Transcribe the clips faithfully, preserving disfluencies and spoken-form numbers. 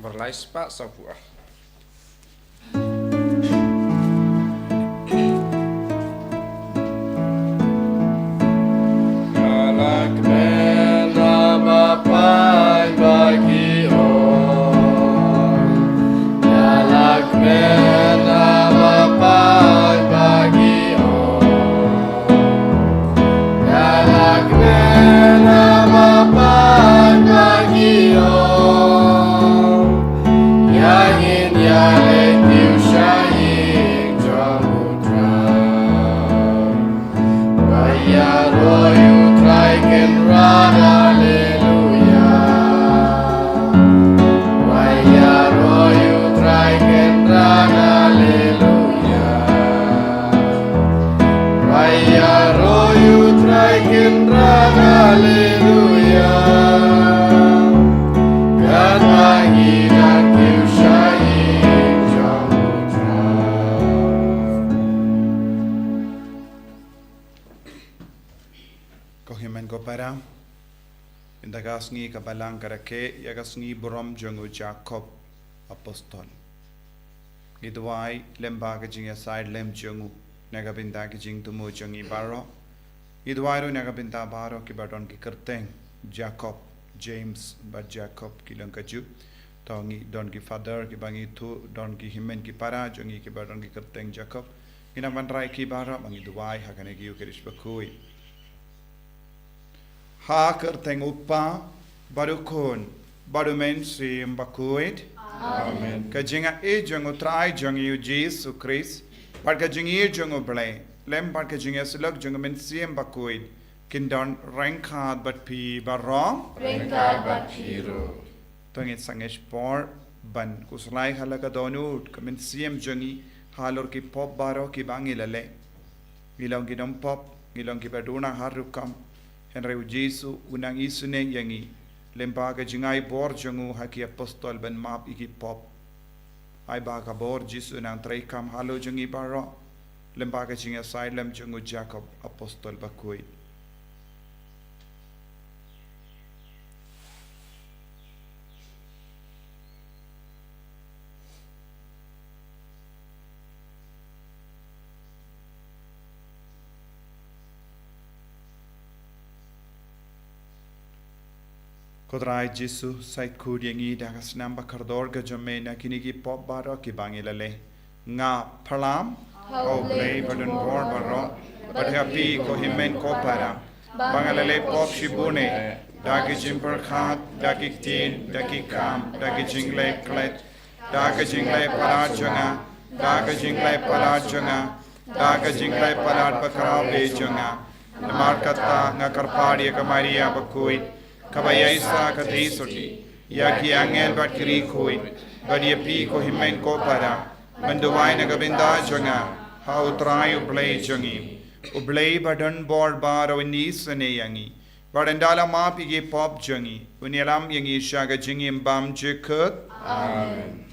Pyrlai spah sawphew ar. Ko hynmen ko para, ynda ka sngi ka Balang ka rakhe ïa ka sngi burom jong u Jakob apostol. Ngi duwai lem bad ka jingïasaid lem jong u na ka bynta ka jingthmu jong ngi baroh. Ngi duwai ruh na ka bynta baroh kiba don ki kyrteng Jakob, James bad Jakob ki long ka ju. To ngi don ki father kiba ngi thuh, don ki hynmen ki para jong ngi kiba don ki kyrteng Jakob. Ngi nang ban rai ki baroh ba ngi duwai ha kane ka Eucharist bakhuid. Ha ka kyrteng u Kpa bad u Khun bad u Mynsiem Bakhuid. Amen. Ka jingïeit jong u Trai jong ngi u Jisu Khrist bad ka jingïeit jong u Blei lem bad ka jingïasyllok jong u Mynsiem Bakhuid kin don ryngkat bad phi baroh. Ryngkat bad phi ruh. To ngin sa ngeit por ban khuslai ha la ka dohnud ka mynsiem jong ngi halor ki pop baroh kiba ngi la leh. Ngi long ki nongpop, ngi long kiba duna ha rukom. Hynrei u Jisu u nang isynei ïa ngi lem bad ka jingai bor jong u ha ki apostol ban map ïa ki pop. Ai ba ka bor Jisu nang treikam halor jong ngi baroh lem bad ka jingïasaid lem jong u Jakob apostol bakhuid. Ko Trai Jisu, said khuid ïa ngi da ka snam ba kordor ka jong me na kine ki pop baroh kiba ngi la leh. Nga pyrshang ha u Blei badonbor baroh bad ha phi ko hynmen ko para ba nga la leh pop shibun eh, da ki jingpyrkhat, da ki ktien, da ki kam, da ki jingleh klet, da ka jingleh palat jong nga, da ka jingleh palat jong nga, da ka jingleh palat bakhraw beit jong nga. Namar kata nga kyrpad ïa ka Maria bakhuid kaba ïaishah katei sawti, ïa ki angel bad ki riewkhuid, bad ïa phi ko hynmen ko para, ban duwai na ka bynta jong nga ha u Trai u Blei jong ngi. U Blei badonbor baroh un isynei ïa ngi bad ynda la map ïa ki pop jong ngi un ïalam ïa ngi sha ka jingim bymjukut. Amen.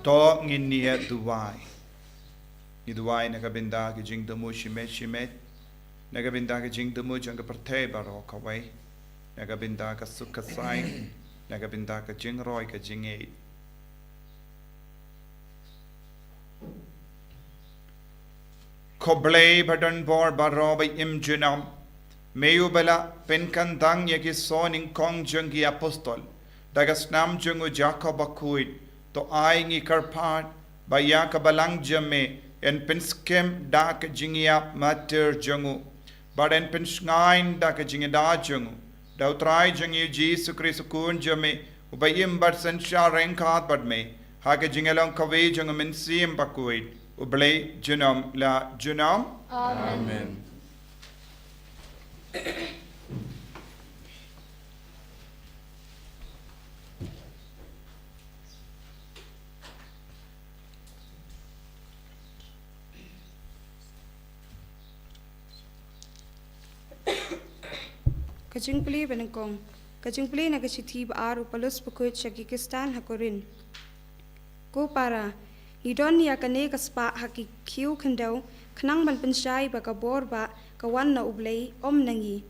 To ngin ïa duwai. Ngi duwai na ka bynta ka jingthmu shimet shimet, na ka bynta ka jingthmu jong ka pyrthei baroh kawei, na ka bynta ka suk ka sai, na ka bynta ka jingroi ka jingngeit. Ko Blei ba don bor baroh ba im junom, me u ba la pynkyntang ïa ki soo nyngkong jong ki apostol da ka snam jong u Jakob bakhuid, to ai ngi kyrpad ba ïa ka balang jong me yn pynskhem da ka jingïap martir jong u, bad yn pynshngaiñ da ka jingïada jong u, da u Trai jong ngi Jisu Khrist u Khun jong me, u ba im bad synshar ryngkat bad me ha ka jingïalong kawei jong u Mynsiem Bakhuid, U Blei junom la junom. Amen. Amen. Ka jingpule ba nyngkong. Ka jingpule na ka shithi ba ar u Paulus bakhuid sha ki Khristan ha Korinth. Ko para, ngi don ïa kane ka spah ha ki khiew khyndew, khnang ban pynshai ba ka bor ba ka wan na U Blei, ym na ngi.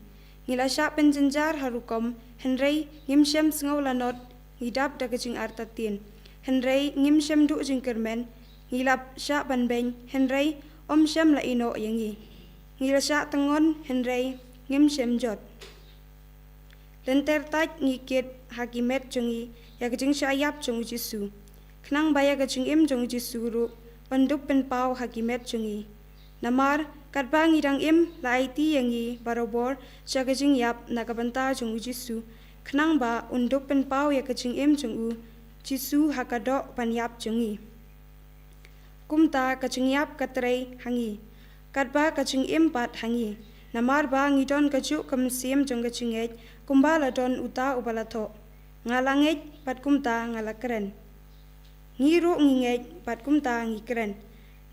Ngi la shah pynjynjar ha rukom, hynrei ngim shym sngew lanot, ngi dap da ka jingartatien. Hynrei ngim shym duh jingkyrmen, ngi la shah ban beiñ, hynrei ym shym la ïehnoh ïa ngi. Ngi la shah tyngon, hynrei ngim shym jot. Lynter tait ngi kit ha ki met jong ngi ïa ka jingshah ïap jong U Jisu, khnang ba ïa ka jingim jong U Jisu ruh yn dup pynpaw ha ki met jong ngi. Namar katba ngi dang im, la aiti ïa ngi barabor sha ka jingïap na ka bynta jong U Jisu, khnang ba un dup pynpaw ïa ka jingim jong U Jisu ha ka doh ban ïap jong ngi. Kumta ka jingïap ka trei ha ngi, katba ka jingim pat ha ngi. Namar ba ngi don kajuh ka mynsiem jong ka jingngeit, kumba la don uta uba la thoh: Nga la ngeit, bad kumta nga la kren. Ngi ruh ngi ngeit, bad kumta ngi kren.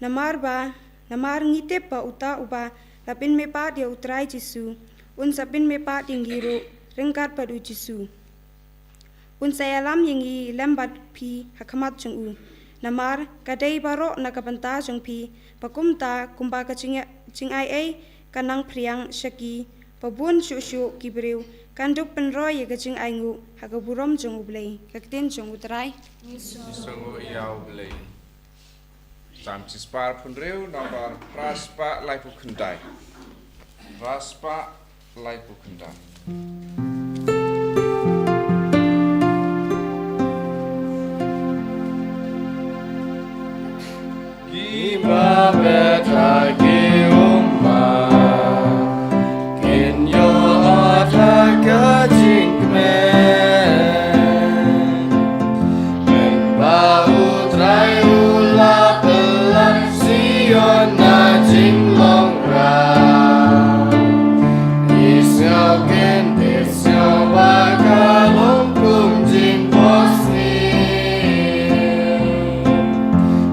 Namar ba, namar ngi tip ba uta uba la pynmihpat ïa U Trai Jisu, un sa pynmihpat ïa ngi ruh ryngkat bad U Jisu. Un sa ïalam ïa ngi lem bad phi ha khmat jong U. Namar ka dei baroh na ka bynta jong phi, ba kumta, kumba ka jing, jingaiei ka nang phriang sha ki, ba bun shuh shuh ki briew kin dup pynroi ïa ka jingainguh ha ka burom jong U Blei. Ka ktien jong U Trai. Ngi sngewnguh ïa U Blei. Psalm shispah arphew hynriew, nombar phra spah laiphew khyndai. Phra spah laiphew khyndai. Kiba bet ha ki ummat kin ïoh ïa ka jingkmen. Mynba U Trai u la pynlait Zion na jinglong rah, ki sngew kyndit, sngew ba ka long kum jingphohsniew.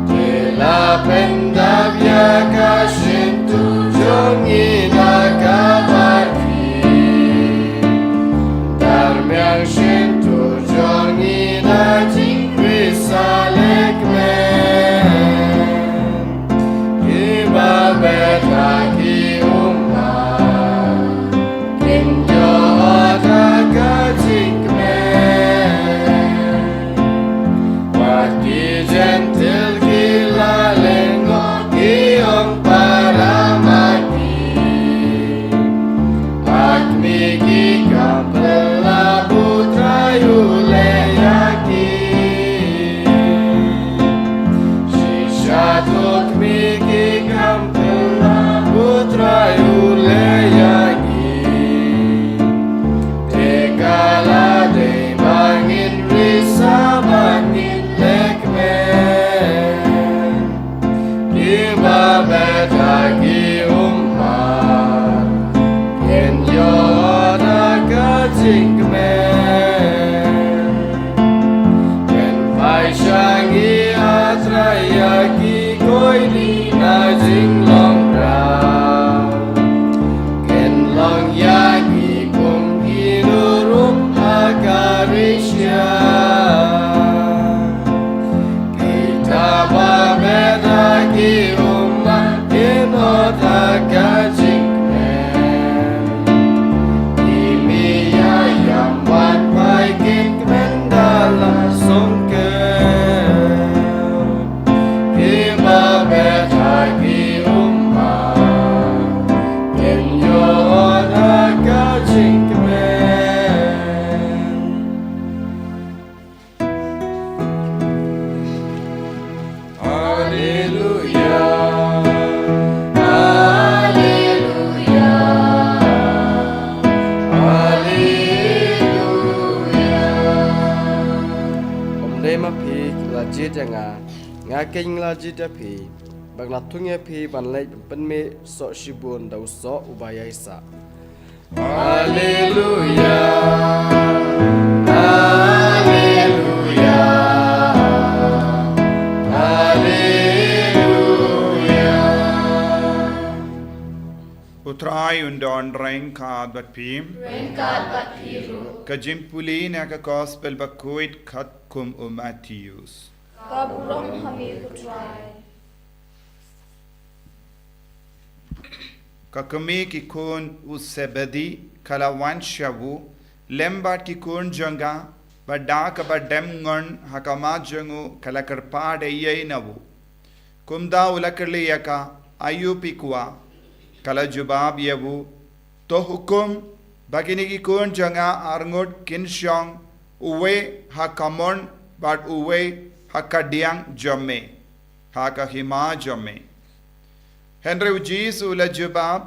Te la pyndap ïa ka shyntur jong ngi na ka bati. Darmiang shyntur jong ngi na jingri sa lekmen. Kiba bet ha ki ummat kin ïoh ïa ka jingkmen. Bad ki Jentil ki la lyngngoh, ki ong, para ma ki. Ha khmih ki kam pynlap, U Trai u leh ïa ki. Shisha to khmih ki kam pynlap, U Trai u leh ïa ki. Te ka la dei ba ngin risa, ba ngin lekmen. Ki ummat ki mut ha ka jingkmen. Ki mih ïam wat phai ki kmen da la sngewkhia. Ki ba beh ha ki ummat kin ïoh ha ka jingkmen. Haleluya. Haleluya. Haleluya. Ym dei ma phi ki la jied ïa nga, nga keiñ nga la jied ïa phi, ba nga la thung ïa phi ban leit ban pynmih soh shibun da u soh uba ïaisah. Haleluya. Haleluya. Haleluya. U Trai un don ryngkat bad phi. Ryngkat bad phi ruh. Ka jingpule na ka Gospel bakhuid katkum u Mathaios. Ka burom ha me ko Trai. Ka kmie ki khun u Sebedi ka la wan sha u, lem bad ki khun jong ka, bad da kaba dem ngon ha khmat jong u ka la kyrpad ei ei na u. Kumta u la kylli ïa ka, aïu phi kwah? Ka la jubab ïa u, to hukum ba kine ki khun jong nga arngut kin shong, uwei ha ka mon bad uwei ha ka diang jong me, ha ka hima jong me. Hynrei u Jisu u la jubab,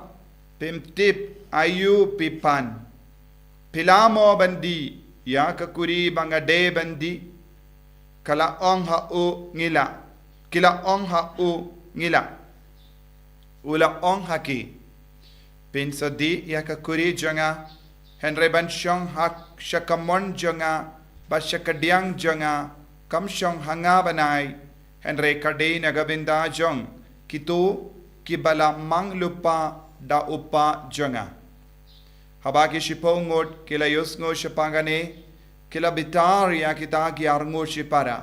phim tip aïu phi pan. Phi lah mo ban dih ïa ka kuri ba nga dei ban dih? Ka la ong ha u, ngi lah. Ki la ong ha u, ngi lah. U la ong ha ki, phin sa dih ïa ka kuri jong nga, hynrei ban shong ha sha ka mon jong nga bad sha ka diang jong nga, kam shong ha nga bnai, hynrei ka dei na ka bynta jong kito kiba la mang lypa da u Kpa jong nga. Haba ki shiphew ngut ki la ïohsngew shaphang kane, ki la bitar ïa kita ki arngut shipara.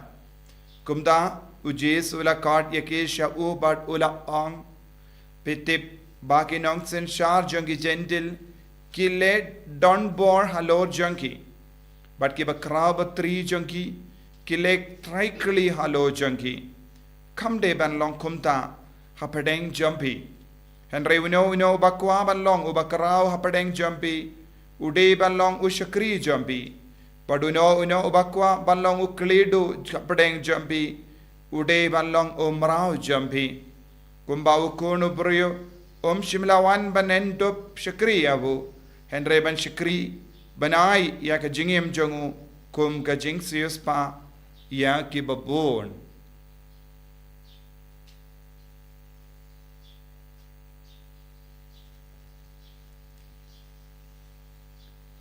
Kumta u Jisu u la khot ïa ki sha u bad u la ong, phi tip ba ki nongsynshar jong ki Jentil ki leh donbor halor jong ki, bad kiba khraw batri jong ki ki leh trai khlieh halor jong ki. Kam dei ban long kumta hapdeng jong phi. Hynrei uno uno uba kwah ban long uba khraw hapdeng jong phi, u dei ban long u shakri jong phi. Bad uno uno uba kwah ban long u khlieh duh hapdeng jong phi, u dei ban long u mraw jong phi. Kumba u Khun u briew um shym la wan ban ïeng dup shakri ïa u, hynrei ban shakri, ban ai ïa ka jingim jong u kum ka jingsiewspah ïa kiba bun.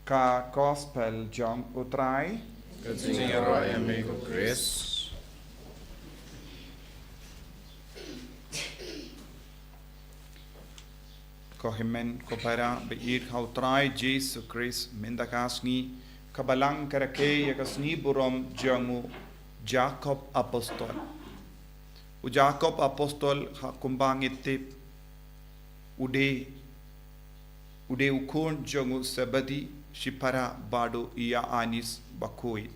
Ka Gospel jong u Trai. Ka jingïaroh ïa me ko Khrist. Ko hynmen ko para ba ïeit ha u Trai Jisu Khrist, mynta ka sngi ka Balang ka rakhe ïa ka sngi burom jong u Jakob Apostol. U Jakob Apostol ha kumba ngi tip u dei, u dei u khun jong u Sebedi shipara bad u Ïoannis bakhuid.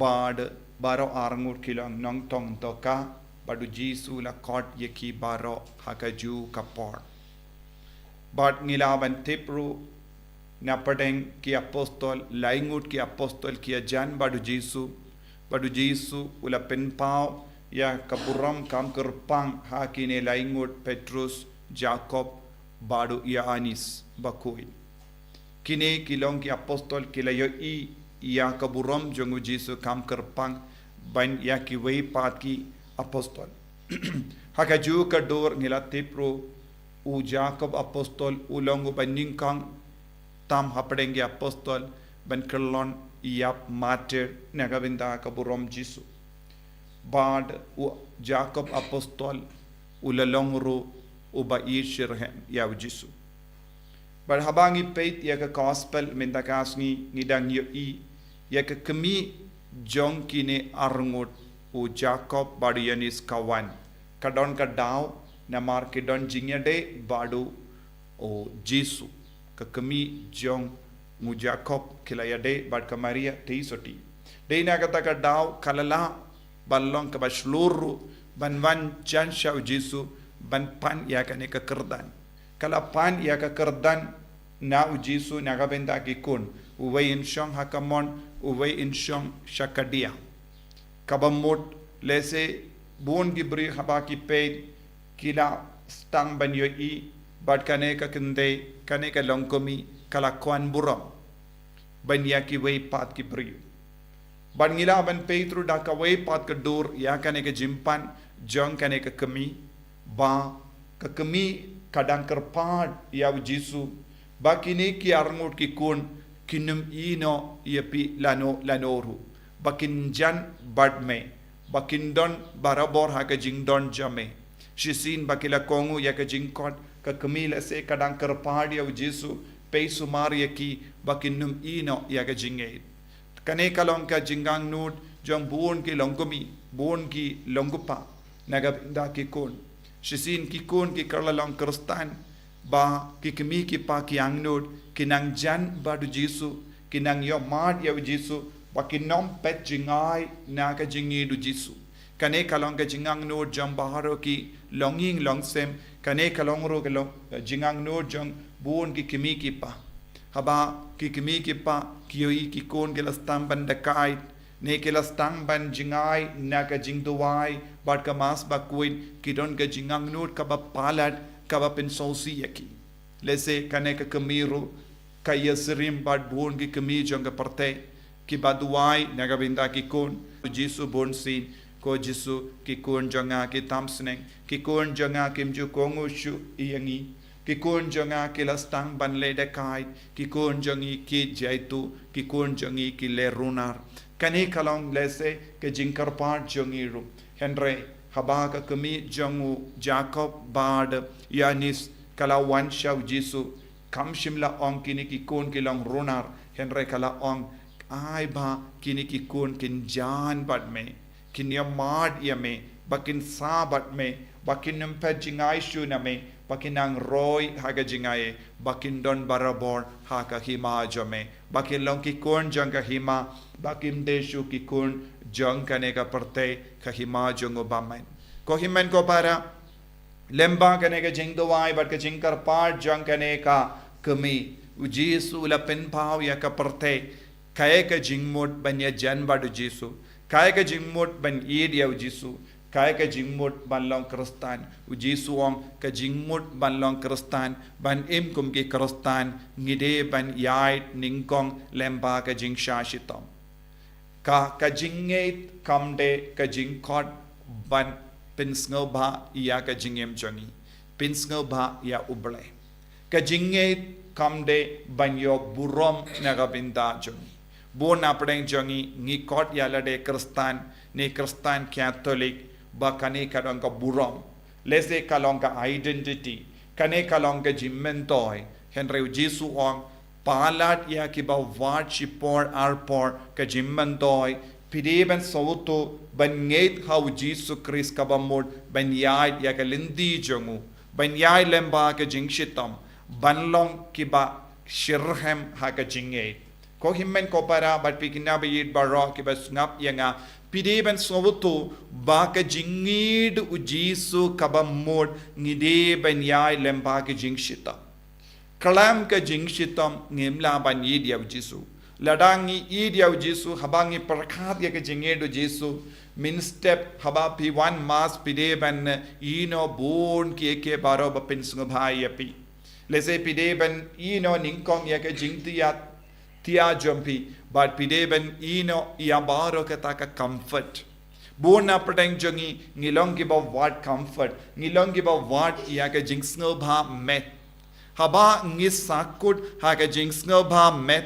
Bad baroh arngut ki long nongtong dohkha, bad u Jisu u la khot ïa ki baroh ha kajuh ka por. Bad ngi lah ban tip ruh na pdeng ki apostol, lai ngut ki apostol ki ïajan bad u Jisu, bad u Jisu u la pynpaw ïa ka burom kam kyrpang ha kine lai ngut, Petrus, Jakob, bad u Ïoannis bakhuid. Kine ki long ki apostol ki la ïohi ïa ka burom jong u Jisu kam kyrpang ban ïa kiwei pat ki apostol. Ha kajuh ka dur ngi la tip ruh u Jakob Apostol u long uba nyngkong tam hapdeng ki apostol ban kyllon ïap martir na ka bynta ka burom Jisu. Bad u Jakob Apostol u la long ruh uba ïeit shitrhem ïa u Jisu. Bad haba ngi peit ïa ka Gospel mynta ka sngi ngi dang ïohi ïa ka kmie jong kine arngut, u Jakob bad u Ïoannis ka wan, ka don ka daw, namar ki don jingïadei bad u Jisu. Ka kmie jong u Jakob ki la ïadei bad ka Maria te soti. Dei na kata ka daw ka la lah ban long kaba shlur ruh ban wan jan sha u Jisu ban pan ïa kane ka kyrdan. Ka la pan ïa ka kyrdan na u Jisu na ka bynta ki khun, uwei un shong ha ka mon, uwei un shong sha ka diah. Kaba mut lehse bun ki briew haba ki peit ki la sdang ban ïohi bad kane ka kynthei, kane ka longkmie ka la kwah burom ban ïa kiwei pat ki briew. Bad ngi lah ban peit ruh da kawei pat ka dur ïa kane ka jingpan jong kane ka kmie, ba ka kmie ka dang kyrpad ïa u Jisu ba kine ki arngut ki khun kin ym ïehnoh ïa phi lano lano ruh, ba kin jan bad me, ba kin don barabor ha ka jingdon jong me. Shisien ba ki la kohnguh ïa ka jingkhot, ka kmie lehse ka dang kyrpad ïa u Jisu, pei sumar ïa ki ba kin ym ïehnoh ïa ka jingngeit. Kane ka long ka jingangnud jong bun ki longkmie, bun ki longkpa na ka bynta ki khun. Shisien ki khun ki kylla long Khristan, ba ki kmie ki pa ki angnud ki nang jan bad u Jisu, ki nang ïohmad ïa u Jisu, ba kin ym peit jngai na ka jingïeit u Jisu. Kane ka long ka jingangnud jong baroh ki longïing longsem, kane ka long ruh ka long, eh, jingangnud jong bun ki kmie ki pa. Haba ki kmie ki pa ki ïohi ki khun ki la sdang ban dakait, ne ki la sdang ban jngai na ka jingduwai bad ka Mass Bakhuid, ki don ka jingangnud kaba palat, kaba pynsngewsih ïa ki. Lehse kane ka kmie ruh ka ïasyriem bad bun ki kmie jong ka pyrthei kiba duwai na ka bynta ki khun. Jisu, bunsien, ko Jisu, ki khun jong nga ki tam sneng, ki khun jong nga kim ju kohnguh shuh ïa ngi, ki khun jong nga ki la sdang ban leh dakait, ki khun jong ngi ki jaituh, ki khun jong ngi ki leh runar. Kane ka long lehse ka jingkyrpad jong ngi ruh. Hynrei haba ka kmie jong u Jakob bad Ïoannis ka la wan sha u Jisu, kam shym la ong kine ki khun ki long runar, hynrei ka la ong, ai ba kine ki khun kin jan bad me, kin ïohmad ïa me, ba kin sah bad me, ba kin ym peit jngai shuh na me, ba kin nang roi ha ka jingaiei, ba kin don barabor ha ka hima jong me, ba kin long ki khun jong ka hima, ba kim dei shuh ki khun jong kane ka pyrthei, ka hima jong u bymman. Ko hynmen ko para, lyngba kane ka jingduwai bad ka jingkyrpad jong kane ka kmie, u Jisu u la pynpaw ïa ka pyrthei kaei ka jingmut ban ïajan bad u Jisu, kaei ka jingmut ban ïeit ïa u Jisu, kaei ka jingmut ban long Khristan. U Jisu u ong, ka jingmut ban long Khristan, ban im kum ki Khristan, ngi dei ban ïaid nyngkong lyngba ka jingshah shitom. Ka, ka jingngeit kam dei ka jingkhot ban pynsngewbha ïa ka jingim jong ngi, pynsngewbha ïa U Blei. Ka jingngeit kam dei ban ïoh burom na ka bynta jong ngi. Bun na pdeng jong ngi ngi khot ïa lade Khristan ne Khristan Katholik, ba kane ka don ka burom. Lehse ka long ka identity, kane ka long ka jingmyntoi. Hynrei u Jisu u ong, palat ïa kiba wad shipor arpor ka jingmyntoi, phi dei ban sngewthuh ban ngeit ha u Jisu Khrist kaba mut, ban ïaid ïa ka lynti jong u, ban ïaid lyngba ka jingshitom, ban long kiba shitrhem ha ka jingngeit. Ko hynmen ko para bad phi kine ba ïeit baroh kiba sngap ïa nga, phi dei ban sngewthuh ba ka jingngeit u Jisu kaba mut, ngi dei ban ïaid lyngba ka jingshitom. Khlem ka jingshitom ngim lah ban ïeit ïa u Jisu. Lada ngi ïeit ïa u Jisu, haba ngi pyrkhat ïa ka jingngeit u Jisu, mynstep haba phi wan Mass phi dei ban ïehnoh bun kiei kiei baroh ba pynsngewbha ïa phi. Lehse phi dei ban ïehnoh nyngkong ïa ka jingthiah thiah jong phi, bad phi dei ban ïehnoh ïa baroh kata ka comfort. Bun na pdeng jong ngi ngi long kiba wad comfort, ngi long kiba wad ïa ka jingsngewbha met. Haba ngi sahkut ha ka jingsngewbha met,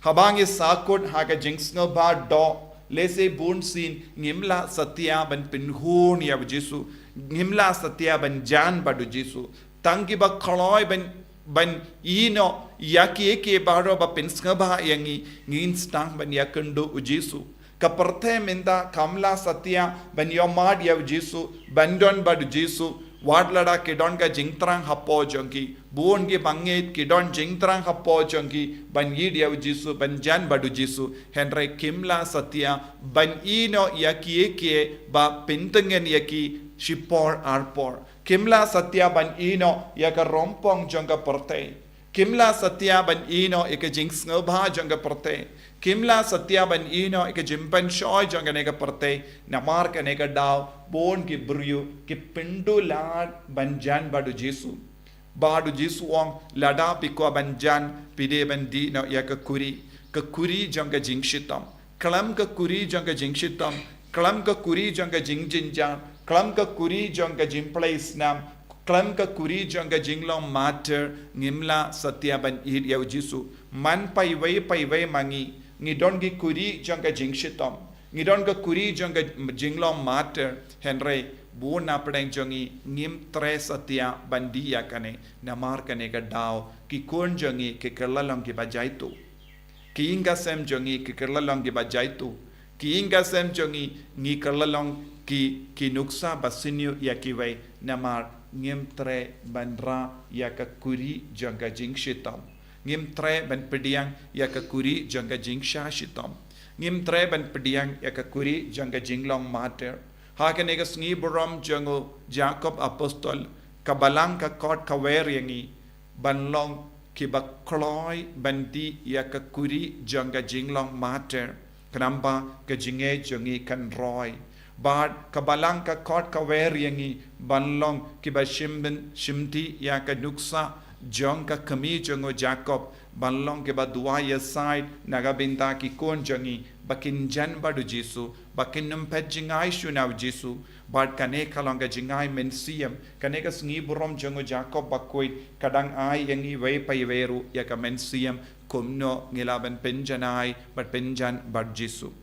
haba ngi sahkut ha ka jingsngewbha doh, lehse bunsien ngim lah satia ban pynhun ïa u Jisu, ngim lah satia ban jan bad u Jisu. Tang kiba kloi ban, ban ïehnoh ïa kiei kiei baroh ba pynsngewbha ïa ngi, ngin sdang ban ïakynduh u Jisu. Ka pyrthei mynta kam lah satia ban ïohmad ïa u Jisu, ban don bad u Jisu, wat lada ki don ka jingthrang hapoh jong ki. Bun ki bangeit ki don jingthrang hapoh jong ki ban ïeit ïa u Jisu, ban jan bad u Jisu. Hynrei kim lah satia ban ïehnoh ïa kiei kiei ba pyntngen ïa ki shipor arpor. Kim lah satia ban ïehnoh ïa ka rongpong jong ka pyrthei. Kim lah satia ban ïehnoh ïa ka jingsngewbha jong ka pyrthei. Kim lah satia ban ïehnoh ïa ka jingpynshoi jong kane ka pyrthei. Namar kane ka daw bun ki briew ki pynduh lad ban jan bad u Jisu. Bad u Jisu u ong, lada phi kwah ban jan, phi dei ban dih noh ïa ka kuri. Ka kuri jong ka jingshitom. Khlem ka kuri jong ka jingshitom, khlem ka kuri jong ka jingjynjar, khlem ka kuri jong ka jingpynlait snam, khlem ka kuri jong ka jinglong martyr, ngim lah satia ban ïeit ïa u Jisu. Man paiwei paiwei ma ngi, ngi don ki kuri jong ka jingshitom, ngi don ka kuri jong ka jinglong martyr, hynrei bun na pdeng jong ngi ngim treh satia ban dih ïa kane, namar kane ka daw ki khun jong ngi ki kylla long kiba jaituh. Ki ïing ki sem jong ngi ki kylla long kiba jaituh. Ki ïing ki sem jong ngi, ngi kylla long ki, ki nuksa ba sniew ïa kiwei, namar ngim treh ban rah ïa ka kuri jong ka jingshitom. Ngim treh ban pdiang ïa ka kuri jong ka jingshah shitom. Ngim treh ban pdiang ïa ka kuri jong ka jinglong martyr. Ha kane ka sngi burom jong u Jakob apostol, ka Balang ka khot kawei ïa ngi ban long kiba kloi ban dih ïa ka kuri jong ka jinglong martyr. Khnang ba ka jingngeit jong ngi kan roi. Bad ka Balang ka khot kawei ïa ngi ban long kiba shim byn, shim dih ïa ka nuksa jong ka kmie jong u Jakob, ban long kiba duwai ïasaid na ka bynta ki khun jong ngi, ba kin jan bad u Jisu, ba kin ym phet jngai shuh na u Jisu. Bad kane ka long ka jingai mynsiem, kane ka sngi burom jong u Jakob bakhuid ka dang ai ïa ngi iwei pa iwei ruh ïa ka mynsiem kumno ngi lah ban pynjanai bad pynjan bad u Jisu.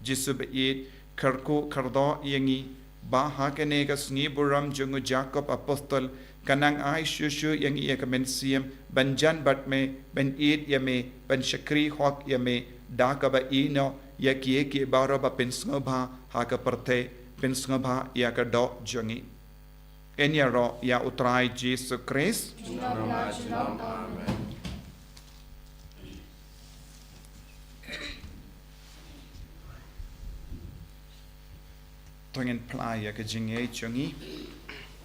Jisu ba ïeit, kyrkhu kyrdoh ïa ngi ba ha kane ka sngi burom jong u Jakob apostol, kan nang ai shuh shuh ïa ngi ïa ka mynsiem ban jan bad me, ban ïeit ïa me, ban shakri hok ïa me, da kaba ïehnoh ïa kiei kiei baroh ba pynsngewbha ha ka pyrthei, pynsngewbha ïa ka doh jong ngi. Yn ïaroh ïa u Trai Jisu Khrist. Junom la junom. Amen. To ngin phla ïa ka jingngeit jong ngi.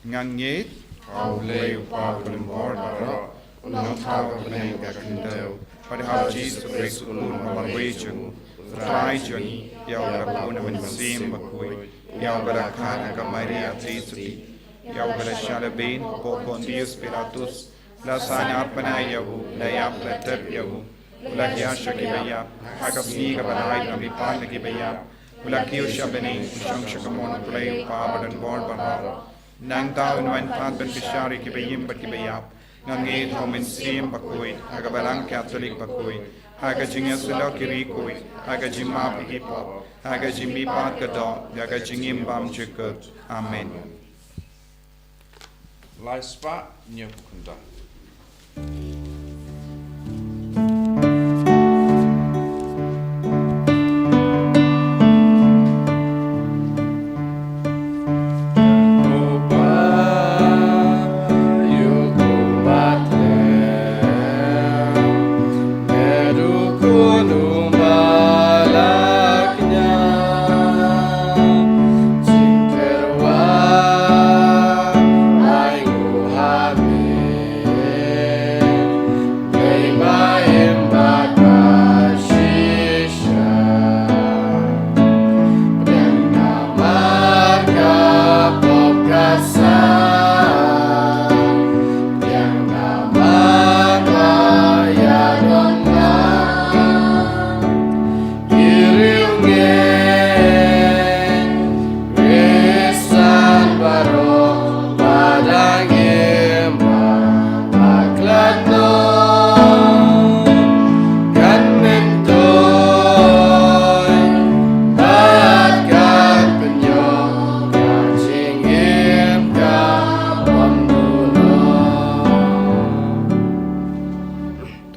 Nga ngeit ha U Blei U Kpa Uba Donbor Baroh, U Nongthaw ka bneng ka khyndew, bad ha U Jisu Khrist U Khun U Marwei jong U Trai jong ngi, ïa uba la pun ha U Mynsiem Bakhuid, ïa uba la kha na ka Maria Theisotti, ïa uba la shah lehbeiñ hapoh Pontius Pilatus, la sah arphew hynñiew ïa u, la ïap la tep ïa u, u la hiar sha kiba ïap, ha ka sngi kaba lai u la mihpat na kiba ïap, u la kiew sha bneng, u shong sha ka mon U Blei U Kpa Uba Donbor Baroh. Nangta un wan pat ban bishar ïa kiba im bad kiba ïap. Nga ngeit ha U Mynsiem Bakhuid, ha ka Balang Katholik bakhuid, ha ka jingïasyllok ïa ki riewkhuid, ha ka jingmap ïa ki pop, ha ka jingmihpat ka doh, ha ka jingim bymjukut. Amen. Lai spah hynñiewphew khyndai.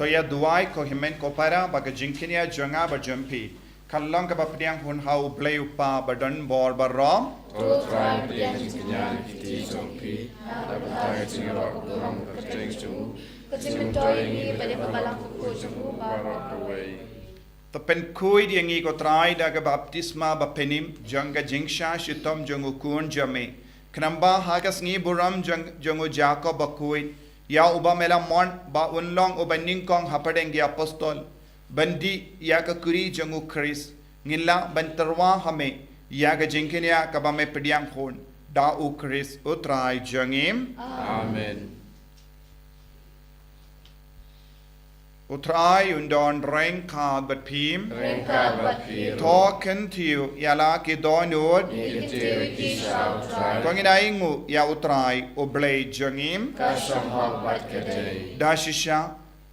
To ïa duwai ko hynmen ko para, ba ka jingkñia jong nga bad jong phi Kan long kaba pdiang hun ha U Blei U Kpa badonbor baroh. Ko Trai, pdiang jingkñia na ki kti jong phi, na ka bynta ka jingïaroh burom kyrteng jong u, ka jingmyntoi ïa ngi bad ïa ka balang kyrkhu jong u baroh kawei. To pynkhuid ïa ngi ko Trai da ka baptisma bapynim jong ka jingshah shitom jong u Khun jong me, khnang ba ha ka sngi burom jong, jong u Jakob bakhuid, ïa uba me la mon ba un long uba nyngkong hapdeng ki apostol, ban dih ïa ka kuri jong u Khrist, ngin lah ban tyrwa ha me ïa ka jingkñia kaba me pdiang hun, da u Khrist u Trai jong ngi. Amen. U Trai un don ryngkat bad phi. Ryngkat bad phi ruh. To kyntiew ïa la ki dohnud. Ngi kyntiew ïa ki sha u Trai. To ngin ainguh ïa u Trai U Blei jong ngi. Ka shong hok bad ka dei. Da shisha,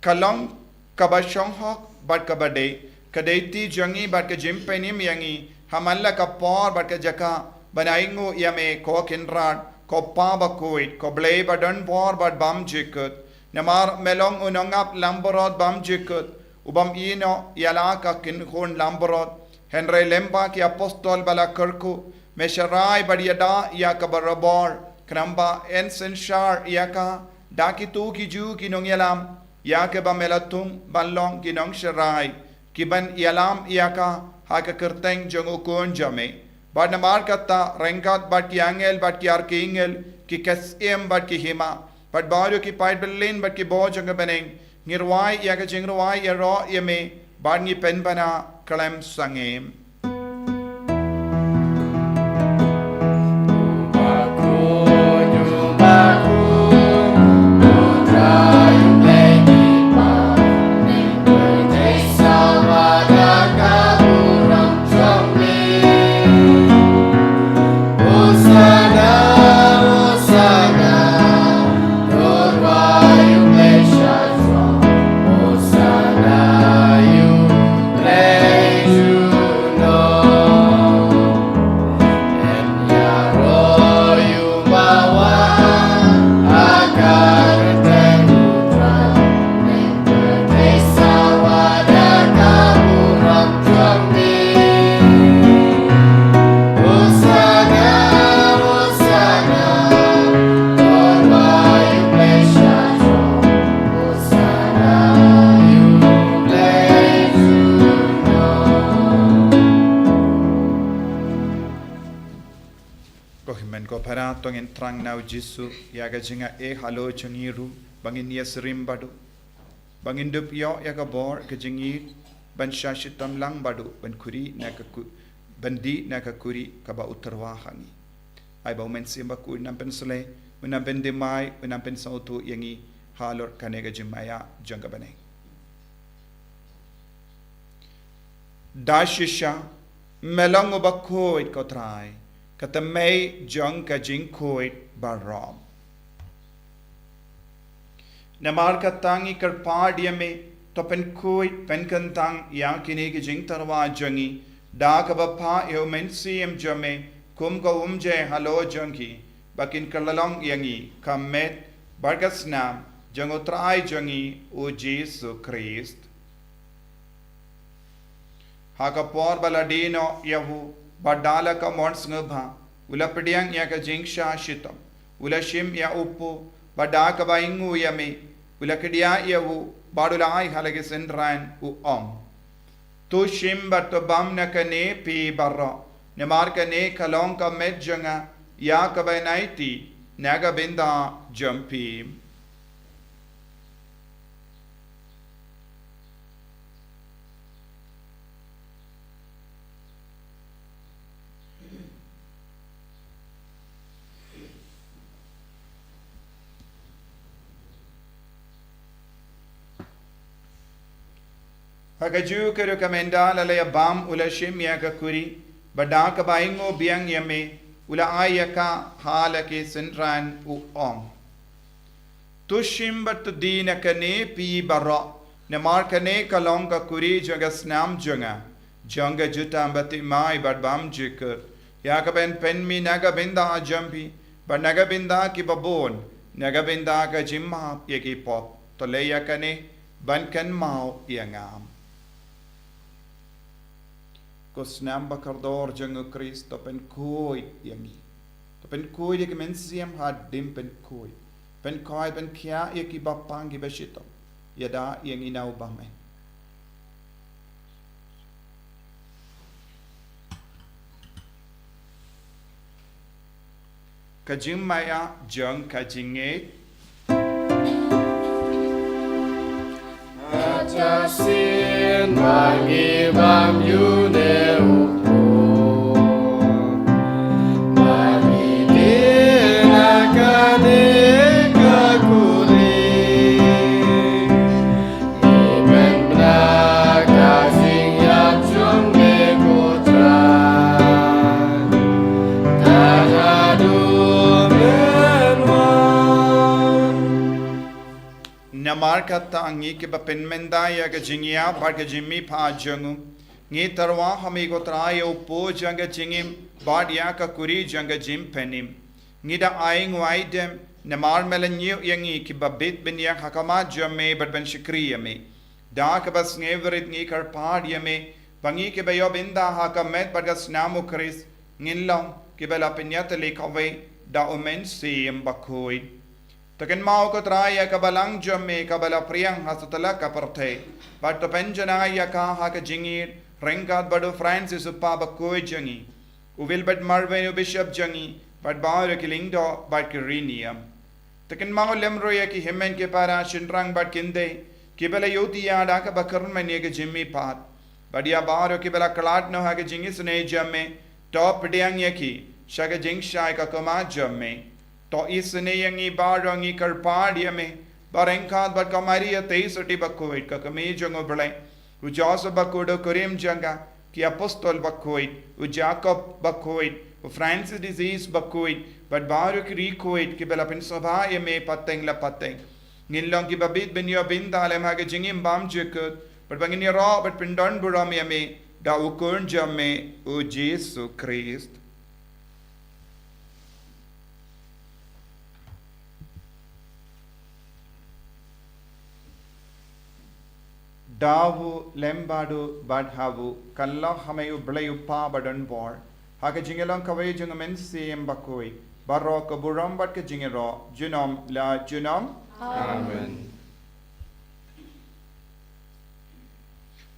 ka long kaba shong hok bad kaba dei, ka dei ti jong ngi bad ka jingpynim ïa ngi ha man la ka por bad ka jaka, ban ainguh ïa me ko Kynrad, ko Kpa bakhuid, ko Blei badonbor bad bymjukut. Namar me long u nongap langbrot bymjukut, u bym ïehnoh ïa la ka kynhun langbrot. Hynrei lem bad ki apostol ba la kyrkhu, me sharai bad ïada ïa ka barabor, khnang ba yn synshar ïa ka da kito ki ju ki nongïalam, ïa kiba me la thung ban long ki nongsharai, ki ban ïalam ïa ka ha ka kyrteng jong u Khun jong me. Bad namar kata, ryngkat bad ki angel bad ki arkangel, ki ksiem bad ki hima, bad baroh ki paidbah bymman bad ki bor jong ka bneng, ngi rwai ïa ka jingrwai ïaroh ïa me, bad ngi pynbna khlem sangeh. Ko hynmen ko para, to ngin thrang na u Jisu ïa ka jingaiei halor jong ngi ruh, ba ngin ïasyriem bad u, ba ngin dup ïoh ïa ka bor ka jingïeit, ban shah shitom lang bad u, ban kuri na ka ku-, ban dih na ka kuri kaba u tyrwa ha ngi. Ai ba u Mynsiem Bakhuid un nang pynsleh, un nang pynthymmai, un nang pynsngewthuh ïa ngi halor kane ka jingmaïa jong ka bneng. Da shisha, me long uba khuid ko Trai, ka tymmen jong ka jingkhuid baroh. Namar kata ngi kyrpad ïa me, to pynkhuid pynkyntang ïa kine ki jingtyrwa jong ngi, da kaba phah ïa u Mynsiem jong me kum ka umjai halor jong ki, ba kin kylla long ïa ngi ka met bad ka snam jong u Trai jong ngi u Jisu Khrist. Ha ka por ba la die noh ïa u, bad da la ka mon sngewbha, u la pdiang ïa ka jingshah shitom, u la shim ïa u paw, bad da kaba ainguh ïa me, u la kdiah ïa u, bad u la ai ha la ki synran, u ong: To shim bad to bam na kane phi baroh, namar kane ka long ka met jong nga, ïa kaba yn aiti na ka bynta jong phi. Ha kajuh ka rukom ynda la ïa bam u la shim ïa ka kuri, bad da kaba ainguh biang ïa me, u la ai ïa ka ha la ki synran, u ong: To shim bad to die na kane phi baroh, namar kane ka long ka kuri jong ka snam jong nga, jong ka jutang bathymmai bad bymjukut, ïa kaba yn pynmih na ka bynta jong phi bad na ka bynta kiba bun, na ka bynta ka jingmap ïa ki pop. To leh ïa kane ban kynmaw ïa nga. u snam ba kordor jong u Khrist, to pynkhuid ïa ngi. To pynkhuid ïa ki mynsiem hadien pynkhuid. Pynkhuid, pynkhiah ïa ki bapang ki bashitom. Ïada ïa ngi na u bymman. Ka jingmaïa jong ka jingngeit. Hata sien ba ngi bam ïa u Trai, ba ngi dei na kane ka kurim. Ngi pynbna ka jingïap jong me ko Trai. Tad haduh men wan. Namar kata ngi kiba pynmynta ïa ka jingïap bad ka jingmihpat jong u, ngi tyrwa ha me ko Trai ïa u po jong ka jingim bad ïa ka kuri jong ka jingpynim. Ngi da ai nguaidem, namar me la ñiew ïa ngi kiba bit bniah ha khmat jong me bad ban shakri ïa me. Da kaba sngewrit ngi kyrpad ïa me, ba ngi kiba ïoh bynta ha ka met bad ka snam u Khrist, ngin long kiba la pynïatylli kawei da u Mynsiem Bakhuid. To kynmaw ko Trai ïa ka balang jong me kaba la phriang ha satlak ka pyrthei, bad to pynjanai ïa ka ha ka jingïeit ryngkat bad u Francis u Papa bakhuid jong ngi, u Wilbert Marweiñ u Bishop jong ngi, bad baroh ki lyngdoh bad ki riewniam. To kynmaw lem ruh ïa ki hynmen ki para shynrang bad kynthei kiba la ïohi ïa da kaba kyrmen ïa ka jingmihpat, bad ïa baroh kiba la khlad noh ha ka jingisynei jong me, to pdiang ïa ki sha ka jingshai ka khmat jong me. To isynei ïa ngi baroh, ngi kyrpad ïa me, ba ryngkat bad ka Maria Theisotti bakhuid, ka kmie jong u Blei, u Joseph bakhuid u kurim jong ka, ki apostol bakhuid, u Jakob bakhuid, u Francis de Assisi bakhuid, bad baroh ki riewkhuid kiba la pynsngewbha ïa me pateng la pateng, ngin long kiba bit ban ïoh bynta lem ha ka jingim bymjukut, bad ba ngin ïaroh bad pyndonburom ïa me da u Khun jong me u Jisu Khrist. Da u lem bad u bad ha u, kan long ha me u Blei u Kpa badonbor, ha ka jingïalong kawei jong u Mynsiem Bakhuid, baroh ka burom bad ka jingïaroh junom la junom. Amen.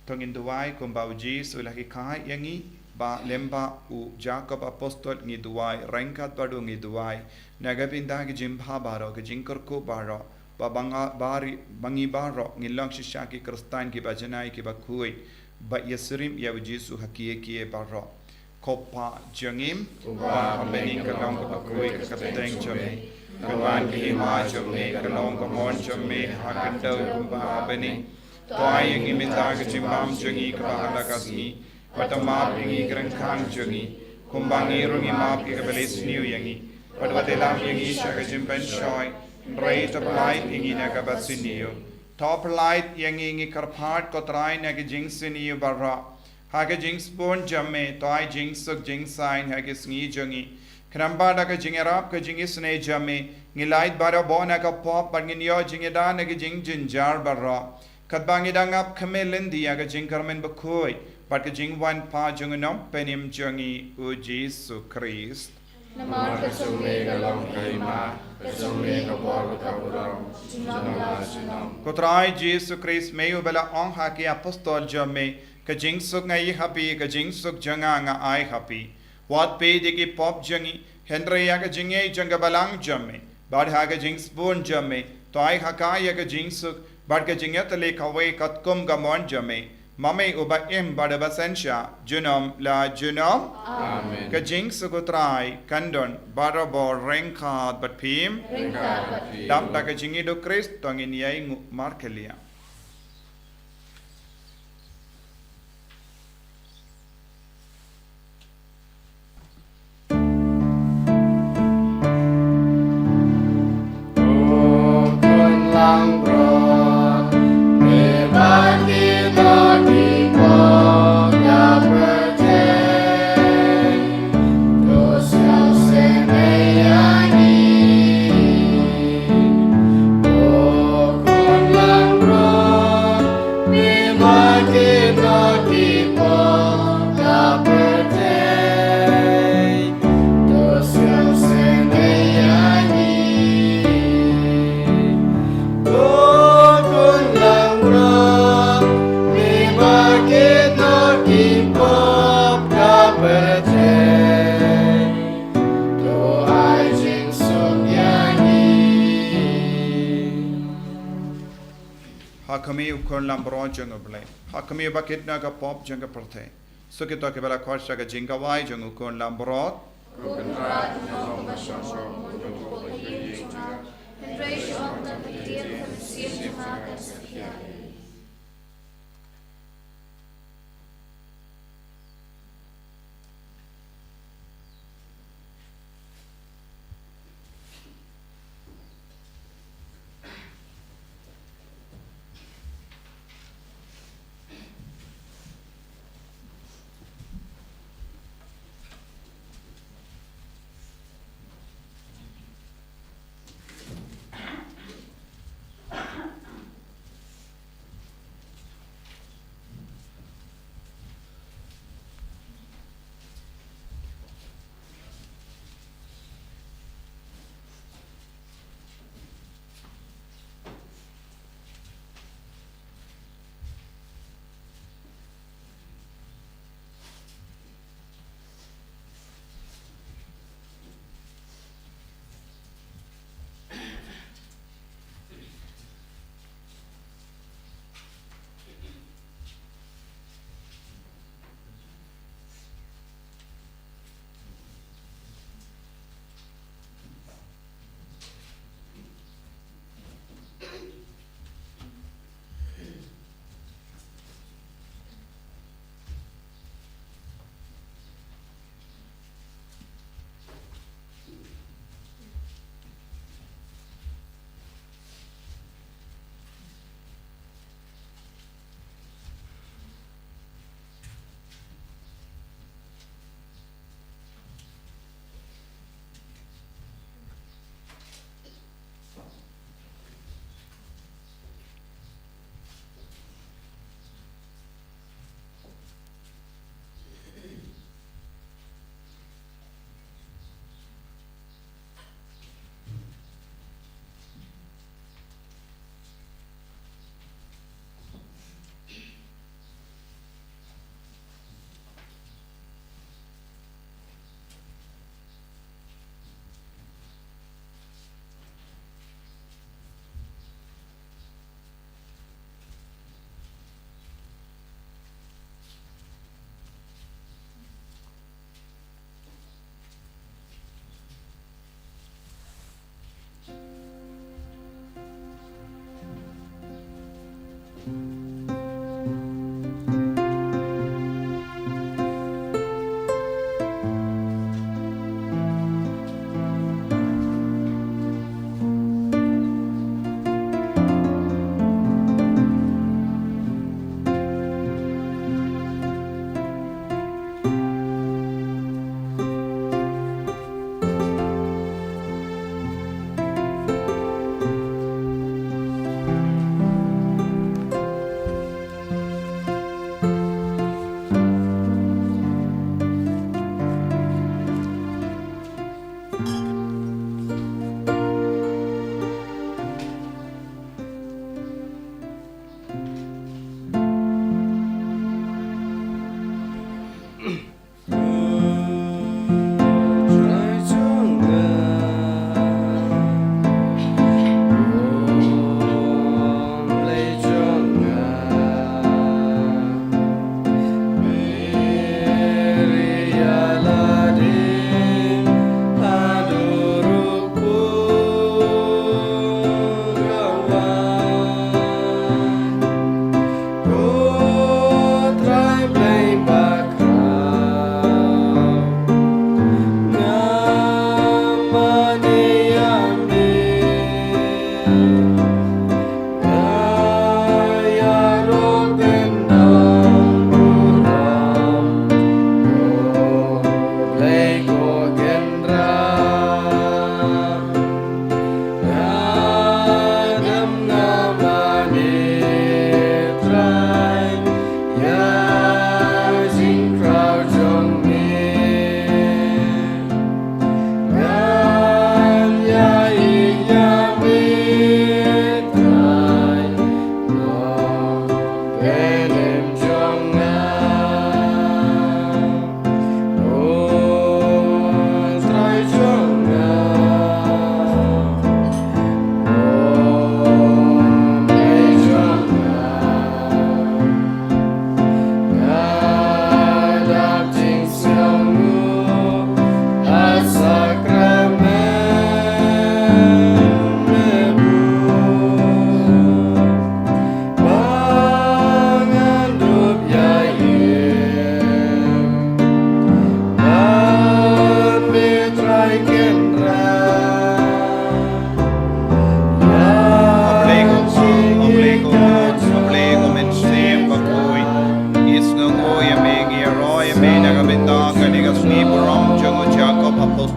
To ngin duwai kumba u Jisu u la hikai ïa ngi, ba lem bad u Jakob apostol ngi duwai, ryngkat bad u ngi duwai na ka bynta ki jingbha baroh, ki jingkyrkhu baroh, ba ba nga bari, ba ngi baroh ngin long shisha ki Khristan kiba janai kiba khuid, ba ïasyriem ïa u Jisu ha kiei kiei baroh. Ko Kpa jong ngi, uba ha bneng, ka long kaba khuid ka kyrteng jong me. Ka wan ka hima jong me, ka long ka mon jong me ha khyndew kumba ha bneng. To ai ïa ngi mynta ka jingbam jong ngi kaba ha la ka sngi. Bad to map ïa ngi ki ryngkang jong ngi, kumba ngi ruh ngi map ïa kiba la isniew ïa ngi. Bad wat ïalam ïa ngi sha ka jingpynshoi, hynrei to pyllait ïa ngi na kaba sniew. To pyllait ïa ngi, ngi kyrpad ko Trai, na ka jingsniew baroh. Ha ka jingsbun jong me, to ai jingsuk jingsaiñ ha ki sngi jong ngi. Khnang ba da ka jingïarap ka jingisynei jong me, ngin lait barabor na ka pop bad ngin ïoh jingïada na ki jingjynjar baroh. Katba ngi dang ap khmih lynti ïa ka jingkyrmen bakhuid bad ka jingwan pat jong u Nongpynim jong ngi u Jisu Khrist. Namar ka jong me ka long ka hima, ka jong me ka bor bad ka burom, junom la junom. Ko Trai Jisu Khrist, me uba la ong ha ki apostol jong me, ka jingsuk nga ai ha phi, ka jingsuk jong nga nga ai ha phi. Wat peit ïa ki pop jong ngi, hynrei ïa ka jingngeit jong ka balang jong me. Bad ha ka jingsbun jong me, to ai ha ka ïa ka jingsuk bad ka jingïatylli kawei katkum ka mon jong me. Ma me uba im bad uba synshar junom la junom. Amen. Ka jingsuk u Trai kan don barabor ryngkat bad phim. Ryngkat bad phim. Dap da ka jingïeit u Khrist to ngin ïai nguh markylliang. Kmie u Khun Langbrot jong U Blei, ha kmie ba kit na ka pop jong ka pyrthei. Suk ïa kito kiba la khot sha ka jingkawei jong U Khun Langbrot.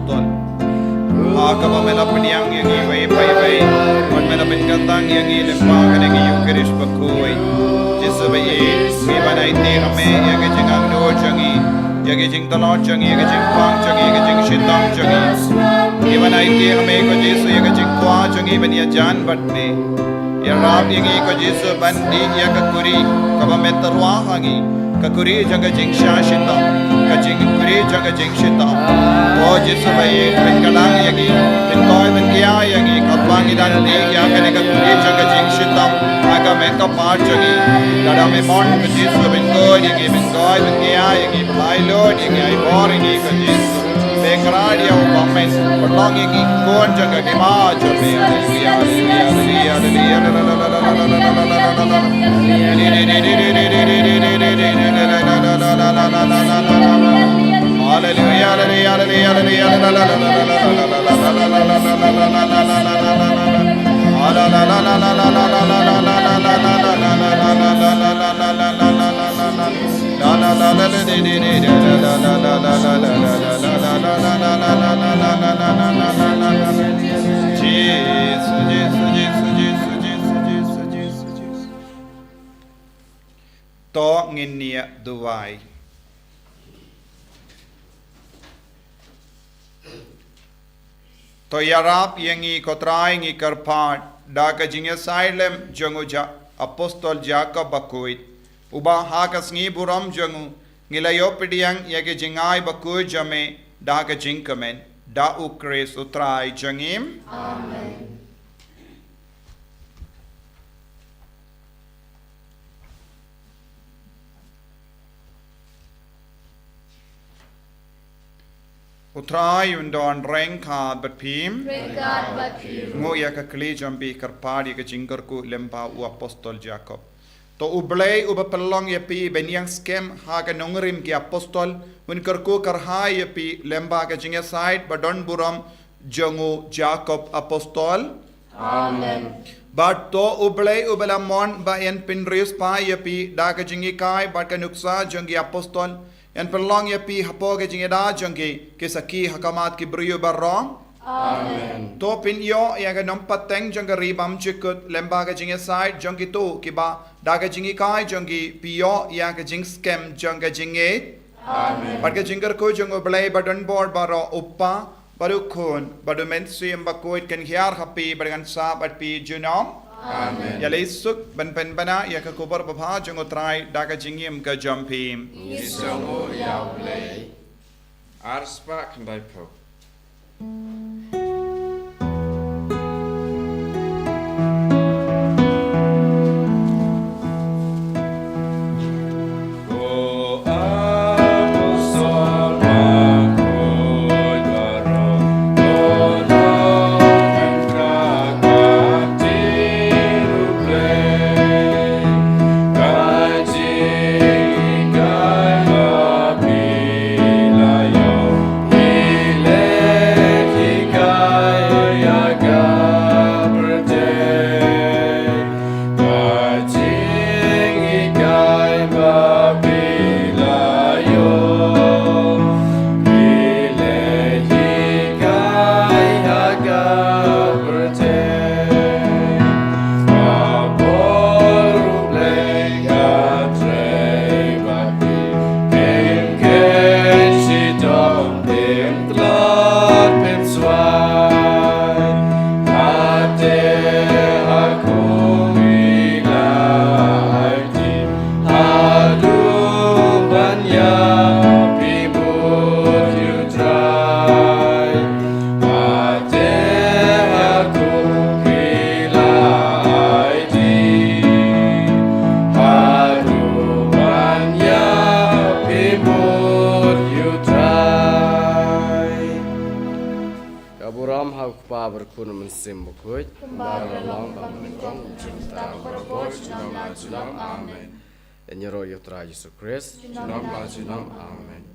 Ton. Ha kaba me la pdiang ïa ngi iwei pa iwei. Bad me la pynkyntang ïa ngi lyngba kane ka Eucharist bakhuid. Jisu ba ïeit, ngi ban aiti ha me ïa ka jingangnud jong ngi, ïa ka jingtlot jong ngi, ïa ka jingpang jong ngi, ïa ka jingshitom jong ngi. Ngi ban aiti ha me ko Jisu ïa ka jingkwah jong ngi ban ïajan bad me. Ïarap ïa ngi ko Jisu ban dih ïa ka kuri kaba me tyrwa ha ngi, ka kuri jong ka jingshah shitom, ka jing kuri jong ka jingshitom. Ko Jisu ba ïeit, pynkyndang ïa ngi, pynkoi pynkia ïa ngi, katba ngi dang dih ïa kane ka kuri jong ka jingshitom ha ka met ka par jong ngi. Lada me mon ko Jisu, pynkoi ïa ngi, pynkoi pynkia ïa ngi, pynlait lut ïa ngi, ai bor ïa ngi ko Jisu. Pynkylla ïa u ba men, pynlong ïa ngi khun jong ka hima jong me. Haleluya, haleluya, haleluya, haleluya. Haleluya, haleluya, haleluya. To ngin ïa duwai. To ïarap ïa ngi ko Trai, ngi kyrpad da ka jingïasaid lem jong u Ja-, apostol Jakob bakhuid, uba ha ka sngi burom jong u ngi la ïoh pdiang ïa ka jingai bakhuid jong me da ka jingkmen, da U Khrist U Trai jong ngi. Amen. U Trai un don ryngkat bad phi. Ryngkat bad phi. Nguh ïa ka kli jong phi, kyrpad ïa ka jingkyrkhu lyngba u apostol Jakob. To U Blei uba pynlong ïa phi ban ïeng skhem ha ka nongrim ki apostol, un kyrkhu kyrhai ïa phi lyngba ka jingïasaid ba don burom jong u Jakob apostol. Amen. Bad to U Blei uba la mon ba yn pynriewspah ïa phi da ka jinghikai bad ka nuksa jong ki apostol, yn pynlong ïa phi hapoh ka jingïada jong ki, ki sakhi ha khmat ki briew baroh. Amen. To pynïoh ïa ka nongpateng jong ka ri bymjukut lyngba ka jingïasaid jong kito kiba da ka jinghikai jong ki phi ïoh ïa ka jingskhem jong ka jingngeit. Amen. Bad ka jingkyrkhu jong U Blei ba don bor baroh, U Kpa, bad U Khun, bad U Mynsiem Bakhuid, kan hiar ha phi bad kan sah bad phi junom. Amen. Ïaleh suk ban pynbna ïa ka khubor babha jong U Trai da ka jingim ka jong phi. Ngi sngewnguh ïa U Blei. Arspah khyndai phew. Ka burom ha U Kpa bad U Khun bad U Mynsiem Bakhuid. Kumba ka la long bad mynnyngkong, junom, junom, junom. Amen. Ïaroh ïa U Trai Jisu Khrist. Junom la junom. Amen.